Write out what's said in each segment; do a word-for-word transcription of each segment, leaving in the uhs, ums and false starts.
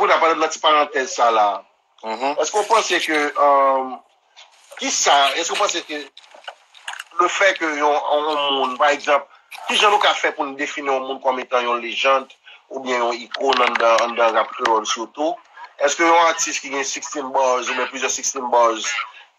Kounye a, pandan nan ti parantèz sa la, èske w panse ke, um, kisa, èske w panse ke le fè ke yon, yon moun, pa egzanp, ki jan nou ka fè pou n defini yon moun kòm etan yon lejand oubyen yon ikòn anndan, anndan rap kreyòl sitou? Èske yon atis ki gen sixteen bars oubyen plizyè sixteen bars,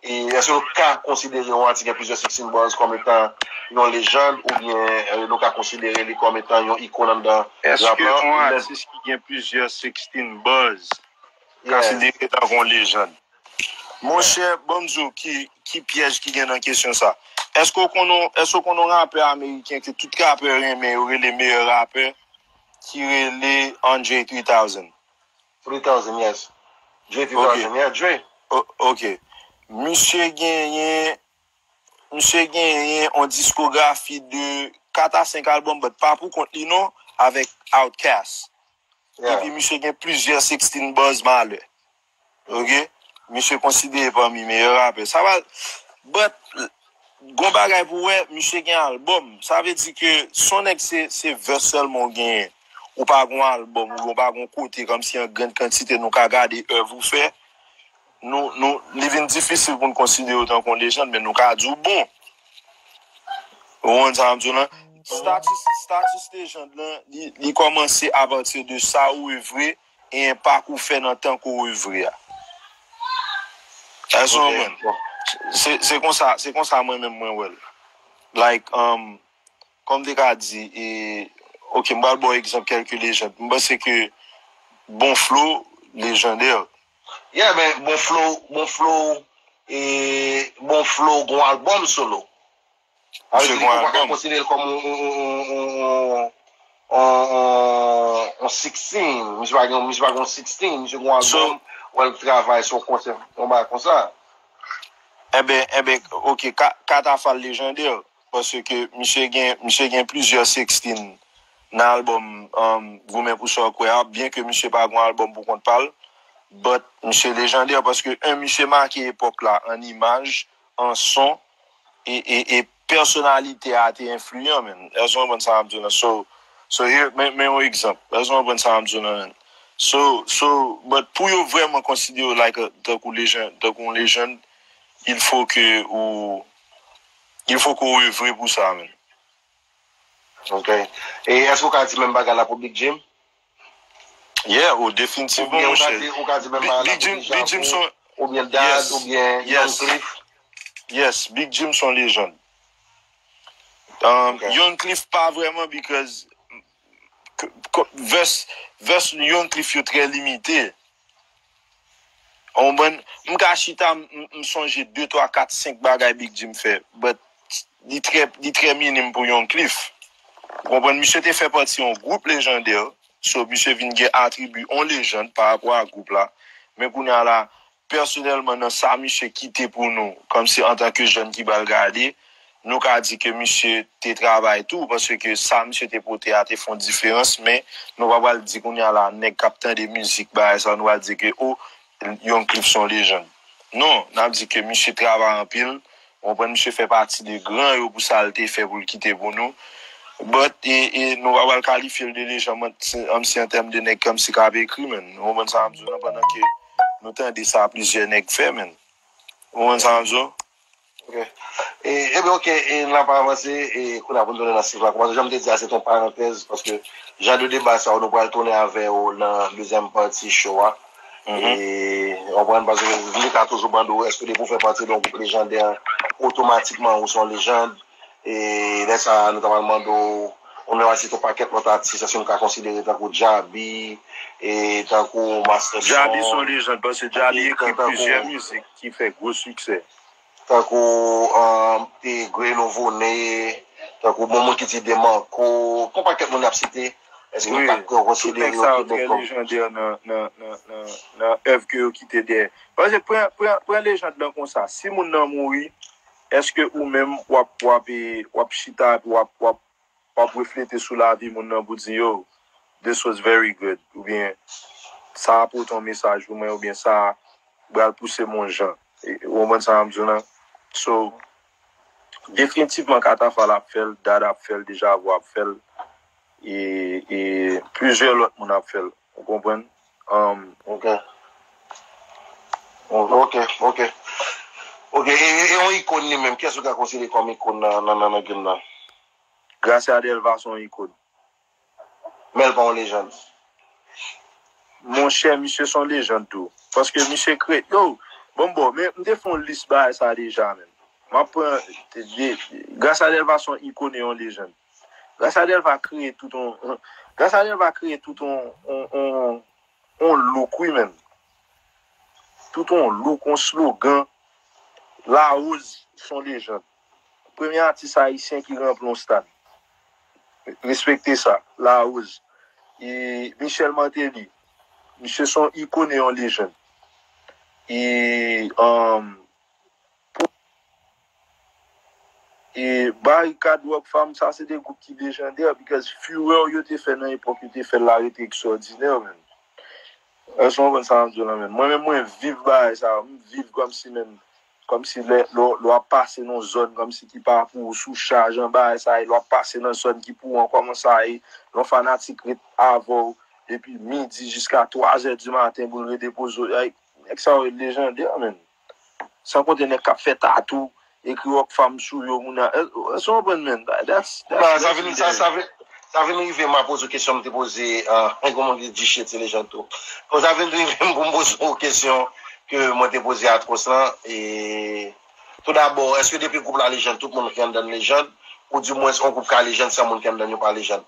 e èske nou ka konsidere yon atis ki gen plizyè sixteen bars kòm etan yon lejand oubyen, e, nou ka konsidere li kòm etan yon ikòn anndan rap la? Èske yon atis ki gen plizyè sixteen bars konsidere tankou yon lejand? Monchè, ban m di w ki, ki pyèj ki gen nan kesyon sa. Èske w konn yon, èske w konn yon rapè ameriken ke tout rapè renmen, yo rele meyè rapè, ki rele Andre three thousand? Three thousand, yes. Dre three thousand, yeah, Dre. O- ok. Misye genyen, misye genyen yon diskografi de kat a senk albòm, but pa pou kont li non, avèk Outkast. Epi misye gen plizyè sixteen bars malè. Ok? Misye konsidere pami meyè rapè. Sa va, but, gon bagay pou wè, misye gen albòm. Sa vle di ke si yon nèg se, se vès sèlman w genyen, ou pa gon albòm, ou pa gon kote, kòmsi an grann kantite nou ka gade èv ou fè, nou, nou, li vin difisil pou n konsidere w tankou yon lejand, men nou ka di w bon. Ou konprann sa m di w lan? Status, status lejand lan, li, li kòmanse apati de sa ou evre e enpak ou fè nan tan ke w evre a. Èske w konprann? Se, se konsa, se konsa mwen menm mwen wè l. Like, um, kòm m te ka di, e, ok, m pral ba w egzanp kèlke lejand. M panse ke Bon Flow lejandè. Yeah, men Bon Flow, Bon Flow, e, Bon Flow gon albòm solo. Sa vle di ou pa ka konsidere l kòm yon, yon, yon sixteen. Misye pa gen, misye pa gen yon sixteen, misye gen yon albòm, wè l travay sou yon konsèp, yon bagay konsa. Enben, enben, ok, Ka- Katafal lejandè, paske misye gen, misye gen plizyè sixteen nan albòm, um, Goumen pou sa w kwè a, byen ke misye pa gen yon albòm pou kont pa l, but misye lejandè, paske, en, misye make epòk la an imaj, an son, e, e, e pèsonalite a te enfliyan, man. Èske w konprann sa m ap di w lan? So, so here, men, men yon egzanp. Èske w konprann sa m ap di w lan, man? So, so, but pou yo vrèman konsidere w like a, tankou lejann, tankou yon lejann, il faut que ou, il faut que ou evre pou sa, man. Ok. E èske w ka di menm bagay la pou Big Jim? Yeah, oh, definitivman, monchè. Oubyen ou ka di, ou ka di menm bagay la pou Deja Vu, oubyen Dad, oubyen Young Cliff? Yes, Big Jim se yon lejann. Um, Young Cliff pa vrèman, because k- k- vès, vès Young Cliff yo trè limite. Ou konprann? M ka chita, m, m, m sonje de, twa, kat, senk bagay Big Jim fè, but li trè, li trè minim pou Young Cliff. Ou konprann? Misye te fè pati yon gwoup lejandè, so misye vin gen atribi yon lejann pa rapò a gwoup la. Men kounye a la, pèsonèlman, nan sa misye kite pou nou, kòmsi antanke jèn ki pral gade, nou ka di ke misye te travay tou, paske sa misye te pote a te fè yon diferans, men nou pa pral di kounye a la, nèg k ap tande mizik, bagay sa, nou pral di ke, o, Young Cliff se yon lejann. Non, n ap di ke misye travay anpil, ou konprann, misye fè pati de gran yo pou sa l te fè pou l kite pou nou. But, e, e nou pa pral kalifye l de lejann, kòmsi an tèm de nèg kòmsi k ap ekri, man. Ou konprann sa m ap di w lan, pandan ke nou tande sa plizyè nèg fè, man. Ou konprann sa m ap di w? Ok. E, ebyen, ok, e n ap avanse, e kounye a pou n tounen nan sik la. Kòman jan m te di a, se te yon parantèz, paske jan de deba sa yo, nou pral tounen avè yo nan dezyèm pati show a. E, w konprann, paske m te ka toujou mande w, èske depi w fè pati de yon gwoup lejandè, otomatikman ou se yon lejann? E lè sa a, nou ta pral mande w, ou menm a site yon pakèt lòt atis, èske nou ka konsidere tankou Djaby, e tankou Master Djaby se yon lejann, paske Djaby ekri plizyè mizik ki fè gwo siksè. Tankou, um, e Grey Nouveau Né, tankou bon moun ki di Demarco, gon pakèt moun y ap site, èske nou ka konsidere yo tou kòm lejandè nan, nan, nan, nan, nan èv ke yo kite dèyè? Paske pran, pran, pran lejann lan konsa, si moun nan mouri, èske ou menm w ap, w ap, e, w ap chita epi w ap, w ap, w ap reflete sou lavi moun nan pou di, yo, this was very good, oubyen sa a pote yon mesaj pou mwen, oubyen sa a pral pouse m yon jan. E, ou konprann sa m ap di w lan? So, definitivman, Katafal ap fè l, Dad ap fè l, Deja Vu ap fè l, e, e plizyè lòt moun ap fè l. Ou konprann? Um, Ok. Ok, ok. Ok, e, e, e yon ikòn li menm, kiyès ou ka konsidere kòm ikòn nan, nan, nan, nan game nan? Gracia Delva se yon ikòn. Men l pa yon lejand. Monchè, misye se yon lejand tou. Paske misye kreye. Yo, bon, bon, men m te fè yon lis bagay sa deja, men. M ap pran. Gracia Delva se yon ikòn e yon lejand. Gracia Delva kreye tout yon. Gracia Delva kreye tout yon, yon, yon, yon look, wi, men. Tout yon look, yon slogan. Larose se yon lejand. Premye atis ayisyen ki ranpli yon stad. Respekte sa. Larose. E Michel Martelly. Misye se yon ikòn e yon lejand. E, um, e Barikad, Rockfam, sa se de gwoup ki lejandè, because fureur yo te fè nan epòk yo te fè l la rete ekstwòdinè, men. Èske w konprann sa m ap di w la, men? Mwen menm, mwen viv bagay sa, m viv kòmsi, men, kòmsi lè, lè, lè w ap pase nan zòn, kòmsi ki pa pou ou, sou chaj, an bagay sa, e lè w ap pase nan zòn ki pou ou an, kòman sa ye, lè yon fanatik ret avè w depi midi jiska twa zè di maten pou l redepoze w, ay, nèg sa yo lejandè, men. San konte nèg k ap fè tatou, ekri Rockfam sou yo, moun nan, èske w konprann, men? That's, that's Sa vin, sa, sa vin, sa vin rive m a poze w kesyon m te poze, uh, kòman di, G-Shit se lejand tou. Bon, sa vin rive m pou m poze w kesyon ke mwen te poze Atros lan, e tou dabò, èske depi gwoup la lejand, tout moun ki anndan l lejand, ou di mwens yon gwoup ka lejand san moun ki anndan l yo pa lejand?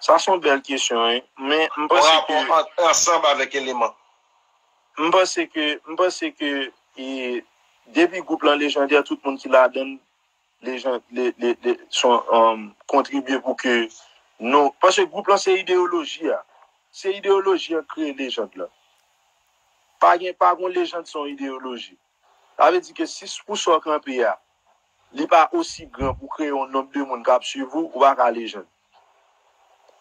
Sa se yon bèl kesyon, wi. Men m panse ke ansanm avèk eleman. M panse ke, m panse ke e, depi gwoup lan lejandè, tout moun ki ladan l lejan, le, le, le, son, um, kontribye pou ke nou, paske gwoup lan se ideyoloji a. Se ideyoloji an k kreye lejand lan. Pa gen, pa gen lejand san ideyoloji. Sa vle di ke si pou sa w kanpe a, li pa osi gran pou kreye yon nonb de moun k ap swiv ou, ou pa ka lejand.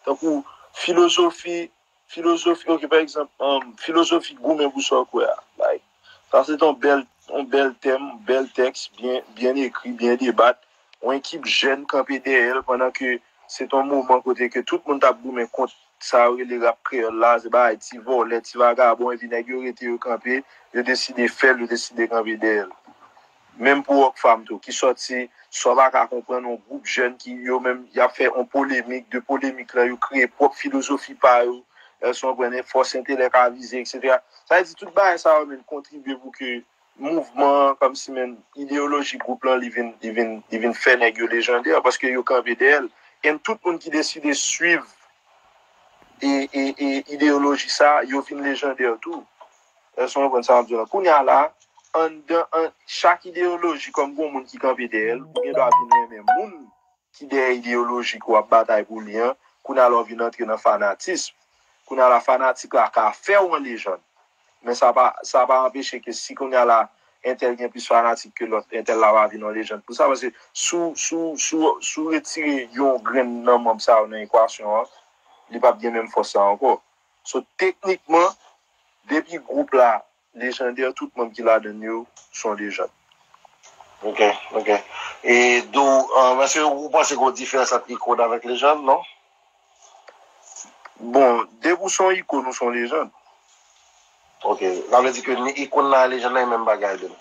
Tankou filozofi, filozofi, ok, pa egzanp, um, filozofi goumen pou sa w kwè a. Like, sa se yon bèl, yon bèl tèm, bèl tèks, byen, byen ekri, byen debat. Yon ekip jèn kanpe dèyè l pandan ke se yon moman kote ke tout moun t ap goumen kont sa yo rele rap kreyòl la, se bagay ti vòlè, ti vagabon, epi nèg yo rete yo kanpe, yo deside fè l, yo deside kanpe dèyè l. Menm pou Rockfam tou, ki sòti, sa w pa ka konprann, yon gwoup jèn ki yo menm, y ap fè yon polemik, de polemik lan, yo kreye pwòp filozofi pa yo, èske w konprann, fòs entelèk avize, etsetera. Sa vle di, tout bagay sa yo menm kontribye pou ke mouvman an, kòmsi menm ideyoloji gwoup lan, li vin, li vin, li vin fè nèg yo lejandè, paske yo kanpe dèyè l. And tout moun ki deside swiv e, e, e ideyoloji sa, yo vin lejandè tou. Èske w konprann sa m ap di w la? Kounye a la, anndan an, chak ideyoloji, kòm gon moun ki kanpe dèyè l, ou gen dwa vin renmen moun ki dèyè ideyoloji ke w ap batay pou li an. Kounye a la, w vin antre nan fanatism. Kounye a la, fanatik la ka fè w an lejann. Men sa pa, sa pa anpeche ke si kounye a la, entèl gen plis fanatik ke lòt, entèl la pa vin yon lejann pou sa. Paske si w, si w, si w, si w retire yon grenn nan manm sa yo nan ekwasyon an, li p ap gen menm fòs sa ankò. So, teknikman, depi gwoup la lejandè, tout manm ki ladan l yo se yon lejann. Ok, ok. E do, um, èske ou panse gen yon diferans ant ikòn avèk lejann, non? Bon, depi w se yon ikòn, ou se yon lejann. Ok. Sa vle di ke ni ikòn nan e lejann nan e menm bagay menm?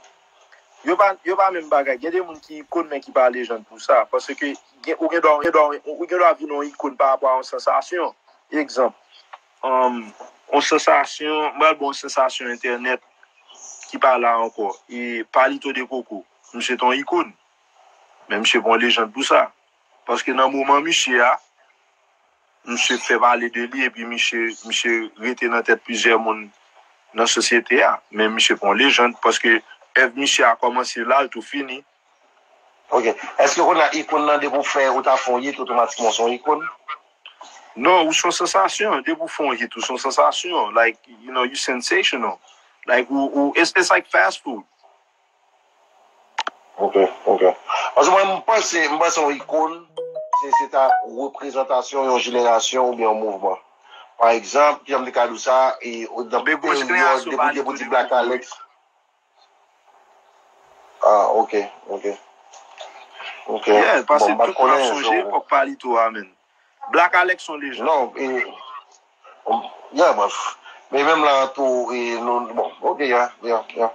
Yo pa, yo pa menm bagay. Gen de moun ki ikòn men ki pa lejann pou sa. Paske gen, ou gen dwa, gen dwa, ou gen dwa vin yon ikòn pa rapò a yon sansasyon. Egzanp, um, yon sansasyon, m pral ba w yon sansasyon entènèt ki pa la ankò. E Palito de Coco. Misye te yon ikòn. Men misye pa yon lejann pou sa. Paske nan moman misye a, misye fè pale de li epi misye, misye rete nan tèt plizyè moun nan sosyete a. Men misye pa yon lejann paske èv misye a kòmanse la, l tou fini. Ok. Èske kounye a ikòn nan depi w fè, ou ta fè yon hit, otomatikman w se yon ikòn? Non, ou se yon sansasyon. Depi w fè yon hit, ou se yon sansasyon. Like, you know, you sensational. Like, ou, ou, it's, it's like fast food. Ok, ok. Paske mwen, m panse, m panse yon ikòn, se, se ta reprezantasyon yon jenerasyon oubyen yon mouvman. Pa egzanp, kijan m te ka di w sa, e, nan peryòd depi, depi w di Black Alex. Ah, ok, ok. Ok. Yeah, paske tout moun ap sonje epòk Palito a, men. Black Alex se yon lejann. Non, e, Ya, bref. Men menm la tou, e, nou, bon, ok, ya, ya, ya.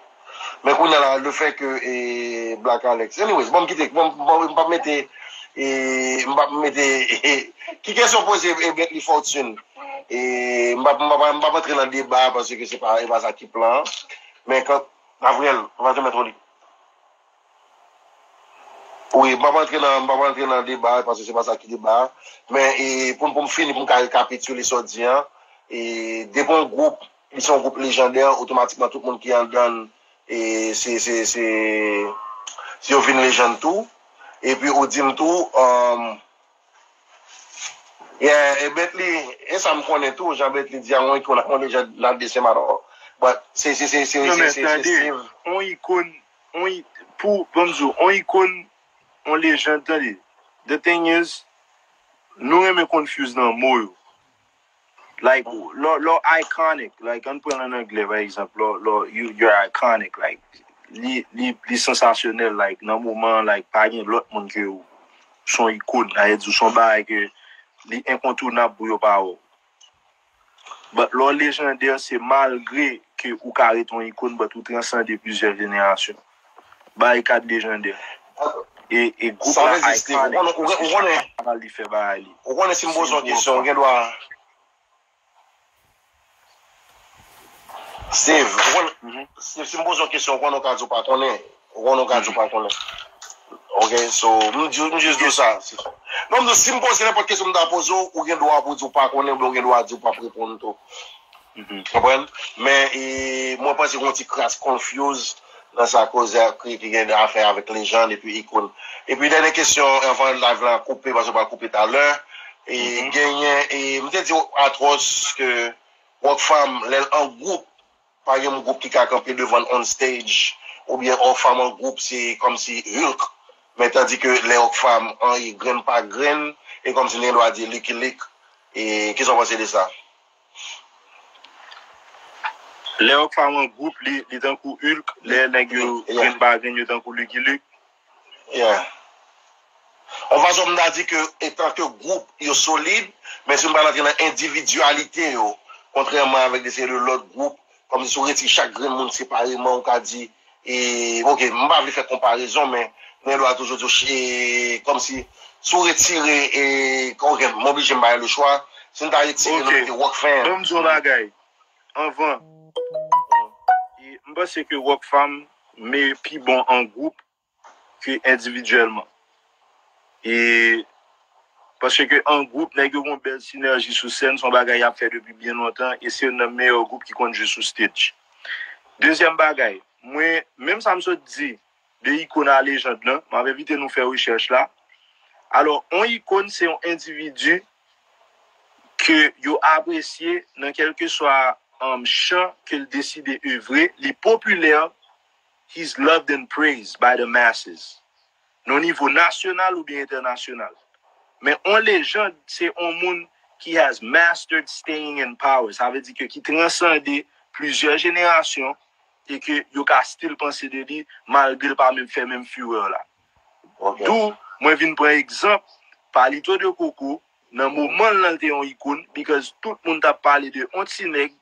Men kounye a la, le fè ke, e, Black Alex. Anyways, bon, m kite, bon, bon, m p ap mete, e, m p ap mete, e, ki kesyon poze, e, Bentley Fortune? E, m p ap, m p ap, m p ap antre nan deba, paske se pa, e pa sa ki plan an. Men kan, Avril, m pa janm twò li. Wi, m p ap antre nan, m p ap antre nan deba, paske se pa sa ki deba a. Men, e, pou, pou m fini, pou m ka rekapitile sa w di an, e, depi yon gwoup, li se yon gwoup lejandè, otomatikman tout moun ki anndan l, e, se, se, se, se yo vin lejann tou. Epi ou di m tou, um, yeah, e Bentley, e sa m konnen tou, jan Bentley di a, yon ikon, yon lejann nan de sèm atò. But, se, se, se, se, Non, se, men se, se tande, Steve. On ikon, on i-, pou, bon, m di w, on ikon, on lejand, tande. The thing is, nou renmen confuse nan mo yo. Like, lè, lè iconic, like, ann pran l an anglè, pa egzanp, lè, lè, you, you're iconic, like, li, li, li sansasyonèl, like, nan moman, like, pa gen lòt moun ke ou. Se yon ikon, sa vle di, se yon bagay ke li enkontounab pou yo pa wè w. But lè w lejandè, se malgre ke ou ka ret yon ikon, but ou transande plizyè jenerasyon. Barikad lejandè. E, e gwoup Sa la vle di, Steve, ou iconic, konnen, ou paske konnen, chak fwa li fè bagay li. Ou konnen si m poze yon kesyon, ou gen dwa. Steve, ou konnen, Steve, si m poze yon kesyon, ou konnen ou ka di ou pa konnen. Ou konnen ou ka di ou pa konnen. Ok, so, m di, m jis di w sa. Non, m di, si m poze nenpòt kesyon m ta poze w, ou gen dwa pou w di w pa konnen, oubyen ou gen dwa di w p ap reponn tou. Konprann? Men, e, mwen panse gen yon ti kras confuse nan sa koze a ki, ki gen afè avèk lejann epi ikon. Epi dènye kesyon, anvan live la koupe, paske w pral koupe talè. E genyen, e, m te di w Atwòs ke Rockfam, lè l an gwoup, pa gen gwoup ki ka kanpe devan l on stage, oubyen Rockfam an gwoup, se kòmsi Hulk. Men tandi ke lè Rockfam an e grenn pa grenn, e kòmsi n gen dwa di Lucky Luke. E kisa w panse de sa? Lè Rockfam an gwoup, li, li tankou Hulk, lè nèg yo Yeah. grenn pa grenn, yo tankou Lucky Luke. Yeah. Yon fason m ta di ke, etan ke gwoup yo solid, men si m pral antre nan endividyalite yo, kontrèman avèk de seri de lòt gwoup, kòmsi si w retire chak grenn moun separeman, ou ka di, e, ok, m pa vle fè konparezon, men mwen dwa toujou di w, e, kòmsi si w retire, e, ok, m oblije m bay le chwa, si m ta retire Ok. nou mete Rockfam. Ban m di yon bagay. Anvan, e, m panse ke Rockfam me pi bon an gwoup ke endividyèlman. E paske an gwoup, nèg yo gen yon bèl sinèji sou sèn, se yon bagay y ap fè depi byen lontan, e se youn nan meyè gwoup ki konn jwe sou stage. Dezyèm bagay, mwen, menm sa m sot di, de ikon a lejand lan, m ap envite nou fè rechèch la. Alò, yon ikon, se yon endividi ke yo apresye nan kèlkeswa, um, chan ke l deside evre, li popilè, he's loved and praised by the masses. Nan nivo nasyonal oubyen entènasyonal. Men on lejand, se on moun ki has mastered staying in power. Sa vle di ke ki transande plizyè jenerasyon e ke yo ka still panse de li malgre l pa menm fè menm furè la. Ok. D'où mwen vin pran egzanp Palito de Coco, nan moman l lan l te yon ikon, because tout moun t ap pale de on ti nèg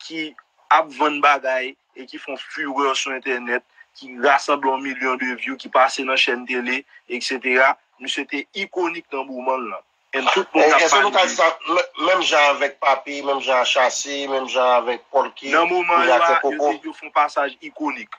ki ap vann bagay e ki fè on furè sou entènèt, ki rasanble on milyon de view, ki pase nan chèn tele, et cetera. Misye te ikonik nan moman l lan. And tout moun t ap Èske nou pale ka de di li. sa, men-, menm jan avèk Papi, menm jan ak Chasi, menm jan avèk Polky, Nan moman menm yo jan a, ak yo Coco? te, yo fè on pasaj ikonik.